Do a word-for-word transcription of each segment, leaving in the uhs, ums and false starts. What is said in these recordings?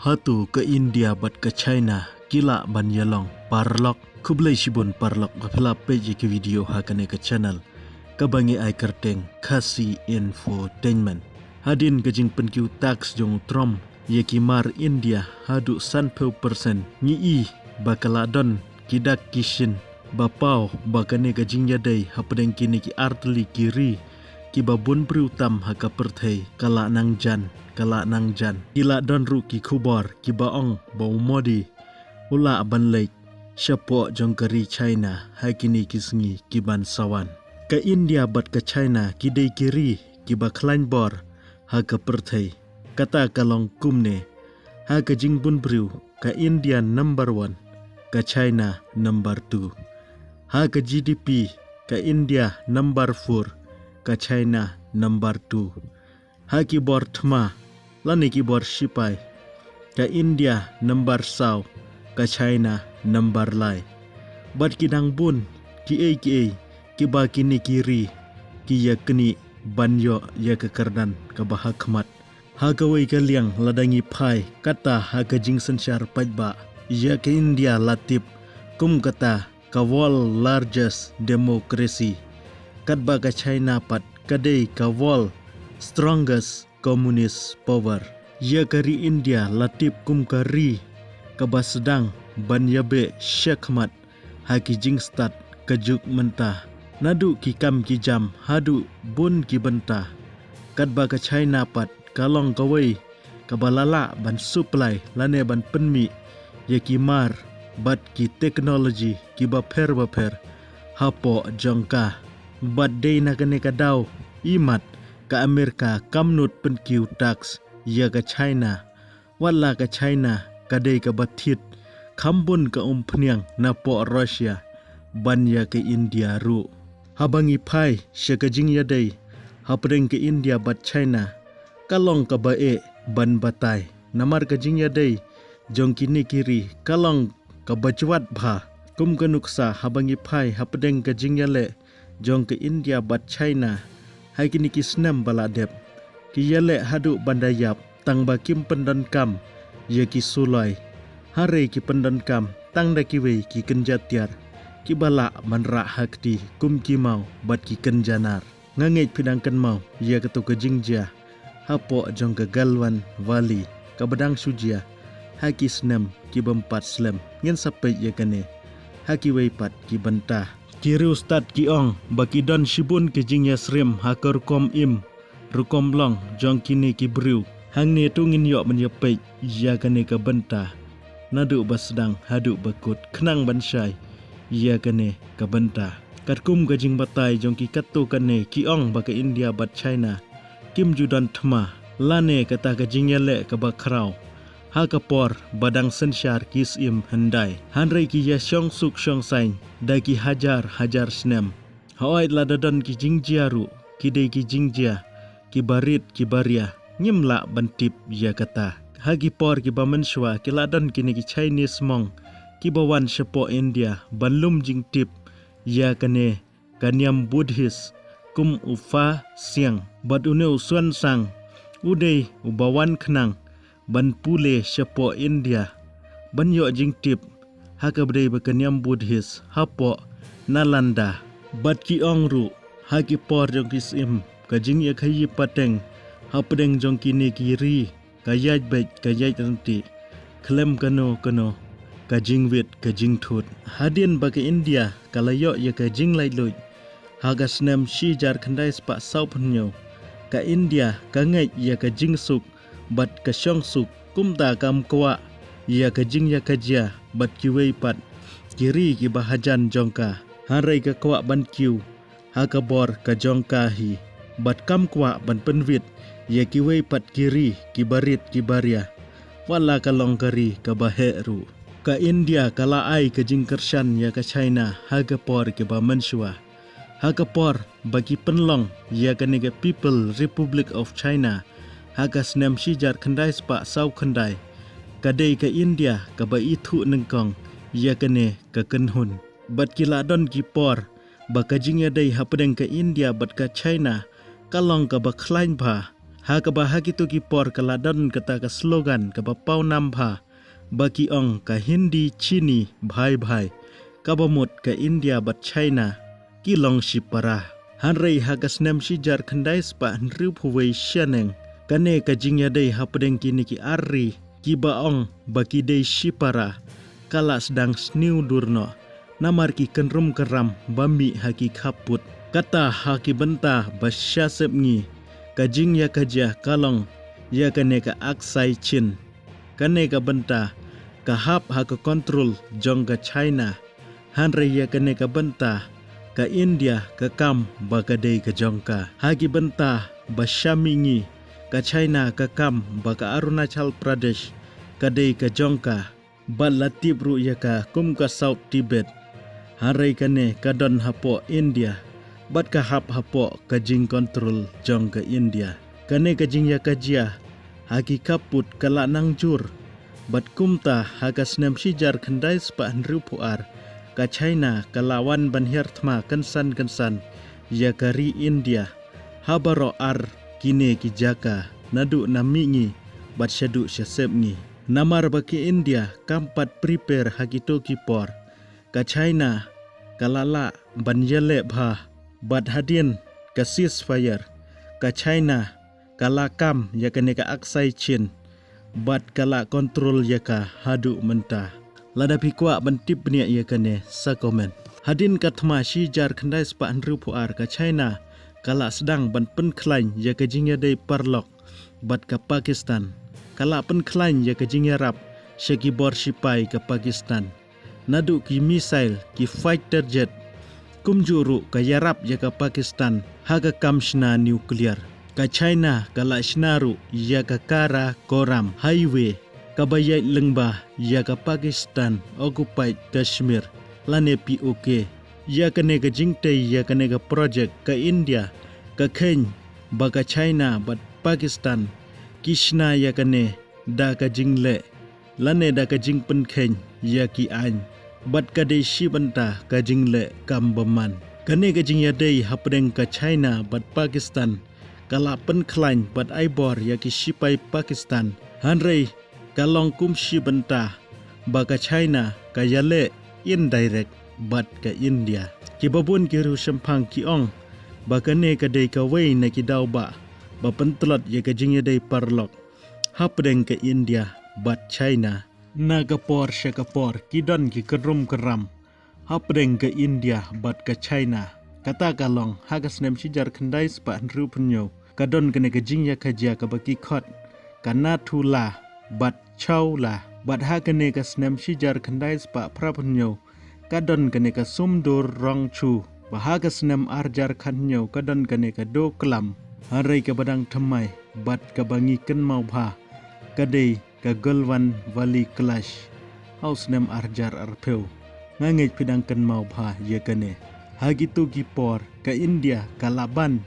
Hato ka India bad ka China ki lah ban ïalong paralok? Khublei shibun paralok ba phi la peit ïa ki video ha kane ka channel kaba ngi ai kyrteng Khasi Infotainment. Hadien ka jingpynkiew tax jong u Trump ïa ki mar India haduh sanphew percent, ngi i ba ka la don ki dak ki shin ba paw ba kane ka jingïadei hapdeng kine ki artylli ki ri kiba bun briew tam ha ka pyrthei ka la nang jan, ka la nang jan. Ki la don ruh ki khubor kiba ong ba u Modi u lah ban leit shapoh jong ka ri China ha kine ki sngi ki ban sa wan. Ka India bad ka China ki dei ki ri kiba khlaiñ bor ha ka pyrthei. Kata ka long kumne: ha ka jingbun briew, ka India number one, ka China number two. Ha ka G D P, ka India number four, ka China number two. Ha ki bor thma lane ki bor shipai, ka India number saw, ka China number lai. Bad ki dang bun kiei kiei kiba kine ki ri ki ïa knieh ban ïoh ïa ka kyrdan kaba ha khmat. Ha kawei ka liang, lada ngi phai kata ha ka jingsynshar paidbah, ïa ka India la tip kum kata ka world largest democracy, katba ka China pat ka dei ka world strongest communist power. Ïa ka ri India la tip kum ka ri kaba sdang ban ïabeh shakhmat ha ki jingstad ka juk mynta. Naduh ki kam ki jam haduh bun ki bynta. Katba ka China pat ka long kawei kaba la lah ban supply lane ban pynmih ïa ki mar bad ki technology kiba pher bapher hapoh jong ka. Bad dei na kane ka daw imat ka Amerika kam nud pynkiew tax ïa ka China. Wat la ka China ka dei kaba thied kham bun ka umphniang napoh Russia ban ïa ka India ruh. Haba ngi phai sha ka jingïadei hapdeng ka India bad China, ka long kaba eh ban batai, namar ka jingïadei jong kine ki ri ka long kaba jwat bha. Kum ka nuksa, haba ngi phai hapdeng ka jingïaleh jong ka India bad China ha kine ki snem ba la dep, ki ïaleh haduh ban da ïap tang ba kim pyndonkam ïa ki suloi, hynrei ki pyndonkam tang da kiwei ki kynja tiar kiba lah ban rah ha kti kum ki maw bad ki kynja nar. Nga ngeit phi dang kynmaw ïa kato ka jingjia hapoh jong ka Galwan Valley kaba dang shu jia ha ki snem ki bym pat slem. Ngin sa peit ïa kane ha kiwei pat ki bynta. Ki riewstad ki ong ba ki don shibun ki jingïasyriem ha ka rukom im rukom long jong kine ki briew. Hangne to ngin ïoh ban ïa peit ïa kane ka bynta naduh ba sdang haduh ba kut, khnang ban shai ïa kane ka bynta. Katkum ka jingbatai jong ki katto katne, ki ong ba ka India bad China kim ju don thma lane kata ka jingïaleh kaba khraw ha ka por ba dang synshar ki syiem hyndai, hynrei ki ïa shong suk shong saiñ da ki hajar hajar snem. Hooid, lada don ki jingjia ruh, ki dei ki jingjia kiba rit kiba ria, ngim lah ban tip ïa kata. Ha ki por kiba mynshuwa ki la don kine ki Chinese monk kiba wan shapoh India ban lum jingtip ïa kane ka niam Buddhist kum u Fa Siang. Bad une u Xuanzang u dei uba wan khnang ban pule shapoh India ban ïoh jingtip ha kaba dei bad ka niam Buddhist hapoh Nalanda. Bad ki ong ruh, ha ki por jong ki syiem, ka jingïakhaïi pateng hapdeng jong kine ki ri ka ïaid beit ka ïaid ryntih, khlem kano kano ka jingwit ka jingthut. Hadien ba ka India ka la ïoh ïa ka jinglaitluid ha ka snem shi hajar khyndai spah sawphew hynñiew, ka India ka ngeit ïa ka jingsuk bad ka shongsuk, kumta kam kwah ïa ka jingïakajia bad kiwei pat ki ri kiba hajan jong ka, hynrei ka kwah ban kiew ha ka bor ka jong ka hi, bad kam kwah ban pynwit ïa kiwei pat ki ri kiba rit kiba ria, wat la ka long ka ri kaba heh ruh. Ka India ka la ai ka jingkyrshan ïa ka China ha ka por kiba mynshuwa. Ha ka por ba ki pynlong ïa kane ka People Republic of China ha ka snem shi hajar khyndai spah sawphew khyndai, ka dei ka India kaba ithuh nyngkong ïa kane ka kynhun. Bad ki la don ki por ba ka jingïadei hapdeng ka India bad ka China ka long kaba khlaiñ bha, Ha kaba ha kito ki por ka la don kata ka slogan kaba pawnam bha, ba ki ong ka Hindi Chini bhai bhai, kaba mut ka India bad China ki long shipara. Hynrei ha ka snem shijar khyndai spah hynriewphew wei shaneng, kane ka jingïadei hapdeng kine ki ar ri kiba ong ba ki dei shipara ka la sdang sniew dur noh, namar ki kynrum kynram ba mih ha ki khappud. Kata ha ki bynta ba sha sepngi ka jingïakajia ka long ïa kane ka Aksai Chin. Kane ka bynta ka hap ha ka kontrol jong ka China. Hynrei ïa kane ka bynta ka India ka kam ba ka dei ka jong ka. Ha ki bynta ba sha mihngi ka China ka kam ba ka Arunachal Pradesh ka dei ka jong ka. Bad la tip ruh ïa ka kum ka South Tibet. Hynrei kane ka don hapoh India bad ka hap hapoh ka jingkontrol jong ka India. Kane ka jingïakajia ha ki khappud ka la nang jur. Bad kumta ha ka snem shijar khyndai spah hynriewphew ar, ka China ka la wan ban hiar thma kynsan kynsan ïa ka ri India ha baroh ar kine ki jaka, naduh na mihngi bad shaduh sha sepngi. Namar ba ka India kam pat prepare ha kito ki por, ka China ka la lah ban ïaleh bha. Bad hadien ka ceasefire, ka China ka la kam ïa kane ka Aksai Chin bad ka la kontrol ïa ka haduh mynta. Lada phi kwah ban tip bniah ïa kane, sa comment. Hadien ka thma shijar khyndai spah hynriewphew ar, ka China ka la sdang ban pynkhlaiñ ïa ka jingïadei paralok bad ka Pakistan. Ka la pynkhlaiñ ïa ka jingïarap sha ki bor shipai ka Pakistan, naduh ki missile, ki fighter jet. Kumjuh ruh ka ïarap ïa ka Pakistan ha ka kam shna nuclear. Ka China ka la shna ruh ïa ka Karakoram Highway, kaba ïaid lyngba ïa ka Pakistan Occupied Kashmir, lane P O K. Ïa kane ka jingtei ïa kane ka project, ka India ka kheiñ ba ka China bad Pakistan ki shna ïa kane da ka jingleh lane da ka jingpynkheiñ ïa ki aiñ. Bad ka dei shi bynta ka jingleh kam bymman. Kane ka jingïadei hapdeng ka China bad Pakistan ka la pynkhlaiñ bad ai bor ïa ki shipai Pakistan. Hynrei ka long kum shi bynta ba ka China ka ïaleh indirect bad ka India. Kiba bun ki riewshemphang ki ong ba kane ka dei kawei na ki daw ba, ba pyntlot ïa ka jingïadei paralok hapdeng ka India bad China. Na ka por sha ka por ki don ki kynrum kynram hapdeng ka India bad ka China. Kata ka long ha ka snem shijar khyndai spah hynriewphew hynñiew, ka don kane ka jingïakajia kaba ki khot ka Nathula bad Chaula. Bad ha kane ka snem shijar khyndai spah phraphew hynñiew, ka don kane ka Sumdor Rongchu. Bad ha ka snem arhajar khathynñiew ka don kane ka Doklam. Hynrei kaba dang thymmai bad kaba ngi kynmaw bha ka dei ka Galwan Valley Clash ha u snem arhajar arphew. Nga ngeit phi dang kynmaw bha ïa kane. Ha kito ki por ka India ka la ban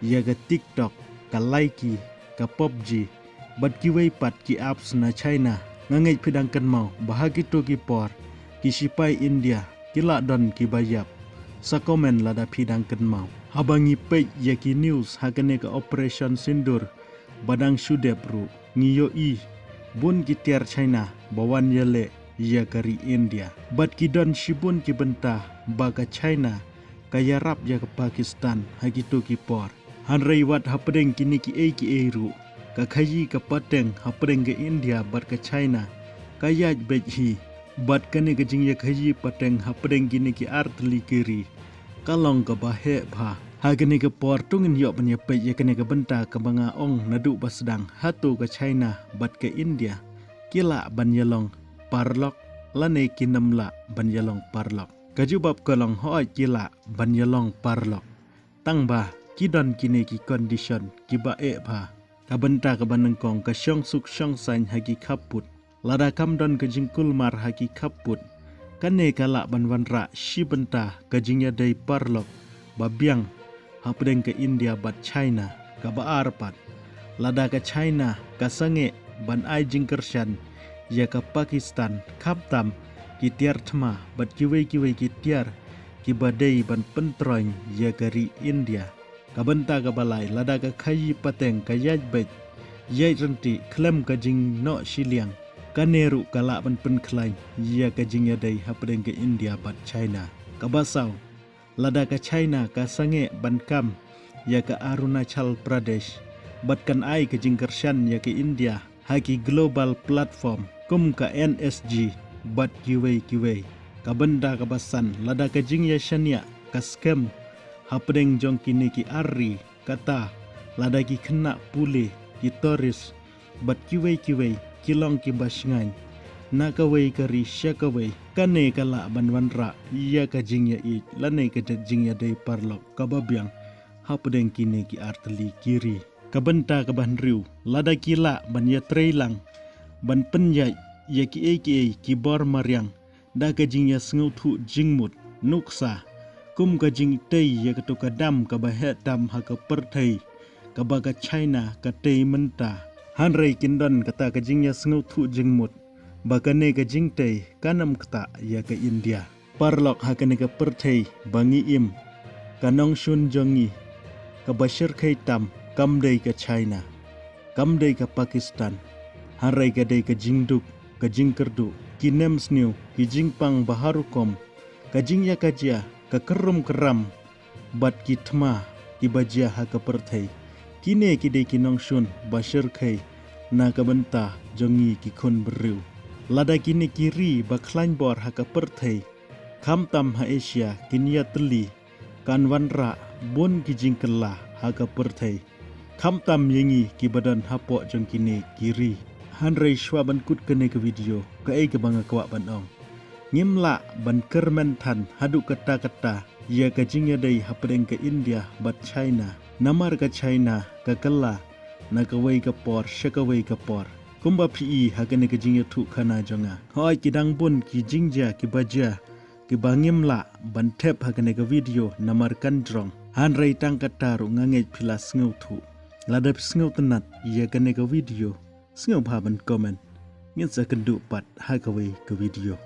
ïa ka TikTok, ka Likee, ka PUBG bad kiwei pat ki apps na China. Nga ngeit phi dang kynmaw ba ha kito ki por ki shipai India ki la don kiba ïap. Sa comment lada phi dang kynmaw. Haba ngi peit ïa ki news ha kane ka Operation Sindoor ba dang shu dep ruh, ngi ïohi bun ki tiar China ba wan ïaleh ïa ka ri India. Bad ki don shibun ki bynta ba ka China ka ïarap ïa ka Pakistan ha kito ki por. Hynrei wat hapdeng kine kiei kiei ruh, ka khaïi ka pateng hapdeng ka India bad ka China ka ïaid beit hi. Bad kane ka jingïakhaïi pateng hapdeng kine ki artylli ki ri ka long kaba heh bha. Ha kane ka por to ngin ïoh ban ïapeit ïa kane ka bynta kaba nga ong naduh ba sdang, hato ka China bad ka India ki lah ban ïalong paralok lane kin ym lah ban ïalong paralok? Ka jubab ka long hooid ki lah ban ïalong paralok. Tang ba ki don kine ki condition kiba eh bha. Ka bynta kaba nyngkong, ka shongsuk shongsaiñ ha ki khappud. Lada kam don ka jingkulmar ha ki khappud, kane ka lah ban wanrah shi bynta ka jingïadei paralok ba biang hapdeng ka India bad China. Kaba ar pat, lada ka China ka sangeh ban ai jingkyrshan ïa ka Pakistan, khamtam ki tiar thma bad kiwei kiwei ki tiar kiba dei ban pyntroiñ ïa ka ri India. Ka bynta kaba lai, lada ka khaii pateng ka ïaid beit, ïaid ryntih khlem ka jingnoh shiliang, kane ruh ka lah ban pynkhlaiñ ïa ka jingïadei hapdeng ka India bad China. Kaba saw, lada ka China ka sangeh ban kam ïa ka Arunachal Pradesh bad kan ai ka jingkyrshan ïa ka India ha ki global platform kum ka N S G bad kiwei kiwei. Ka bynta kaba san, lada ka jingïashaniah ka skhem hapdeng jong kine ki ar ri, kata lada ki khynnah pule, ki tourist bad kiwei kiwei ki long kiba shngaiñ na kawei ka ri sha kawei, kane ka lah ban wanrah ïa ka jingïaieit lane ka jingïadei paralok kaba biang hapdeng kine ki artylli ki ri. Ka bynta kaba hynriew, lada ki lah ban ïatreilang ban pynïaid ïa kiei kiei ki bor mariang da ka jingïasngewthuh jingmut, nuksa, kum ka jingtei ïa kato ka dam kaba heh tam ha ka pyrthei kaba ka China ka tei mynta. Hynrei kin don kata ka jingïasngewthuh jingmut ba kane ka jingtei kan ym ktah ïa ka India. Paralok, ha kane ka pyrthei ba ngi im, ka nongshun jong ngi kaba shyrkhei tam kam dei ka China, kam dei ka Pakistan, hynrei ka dei ka jingduk, ka jingkyrduh, ki nemsniew, ki jingpang ba har rukom, ka jingïakajia, ka kyrrum kyrram bad ki thma kiba jia ha ka pyrthei. Kine ki dei ki nongshun ba shyrkhei na ka bynta jong ngi ki khun briew. Lada kine ki ri ba khlaiñ bor ha ka pyrthei, khamtam ha Asia, kin ïatylli, kan wanrah bun ki jingkylla ha ka pyrthei, khamtam ïa ngi kiba don hapoh jong kine ki ri. Hynrei shuwa ban kut kane ka video, kaei kaba nga kwah ban ong? Ngim lah ban kyrmen than haduh katta katta ïa ka jingïadei hapdeng ka India bad China. Namar ka China ka kylla na kawei ka por sha kawei ka por. Kumba phi i ha kane ka jingïathuhkhana jong nga, hooid, ki dang bun ki jingjia kiba jia kiba ngim lah ban thep ha kane ka video namar kan jrong. Hynrei tang katta ruh nga ngeit phi la sngewthuh. Lada phi sngewtynnat ïa kane ka video, sngewbha ban comment. Ngin sa kynduh pat ha kawei ka video.